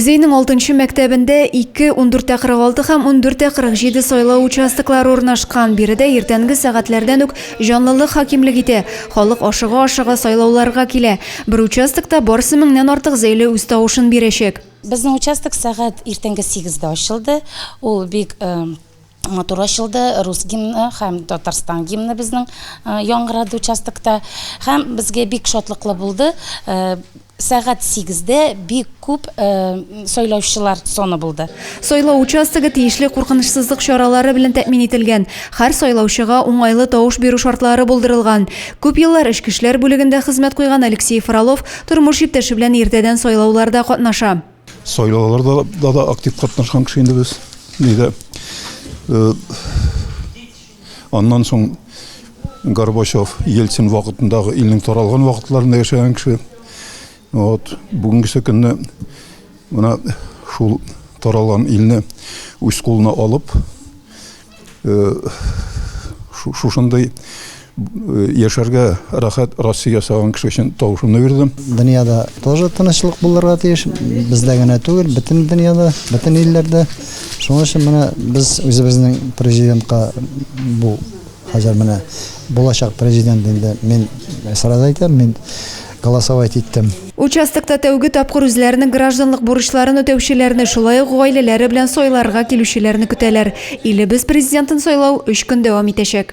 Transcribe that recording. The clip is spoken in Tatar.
Зәйнең алтынчы мәктәбендә 2, 14:46 һәм 14:47 сайлау участоклары урнашкан. Биредә иртәнге сәгатьләрдән үк җанлылык хакимлек итә. Халык ашыга-ашыга сайлауларга килә. Бер участокта барсы меңнән артык зәйле үз тавышын бирәчәк. Безнең участок сәгать иртәнге сигездә ачылды. Ул бик матур ачылды. Рус гимны һәм Татарстан гимны безнең яңгырады участокта. Һәм безгә бик шатлыклы булды. Сәгать сигездә бик күп сайлаучылар саны булды. Сайлау участогы тиешле куркынычсызлык чаралары белән тәэмин ителгән. Һәр сайлаучыга уңайлы тавыш бирү шартлары булдырылган. Күп еллар эчке эшләр бүлегендә хезмәт куйган Алексей Фролов тормыш иптәше белән иртәдән сайлауларда катнаша. Сайлауларда да актив катнашкан кеше инде без. Нидә? Аннан соң Горбачев, Ельцин вакытындагы илнең таралган вакытларында яшәгән кеше. Вот, бүгенгесе көнне менә шул таралган илне үз кулына алып, шушындый яшәргә рәхәт Россия ясаган кеше өчен тавышымны бирдем. Дөньяда тоже тынычлык булырга тиеш, бездә генә түгел, бөтен дөньяда, бөтен илләрдә. Шуның өчен менә без үзебезнең президентка бу хәзер менә булачак президент инде мин сразу әйтәм, мин голосовать иттем. Участокта тәүге тапкыр үзләренең гражданлык бурычларын үтәүчеләрне, шулай ук гаиләләре белән сайларга килүчеләрне көтәләр. Илебез Президентын сайлау өч көн дәвам итәчәк.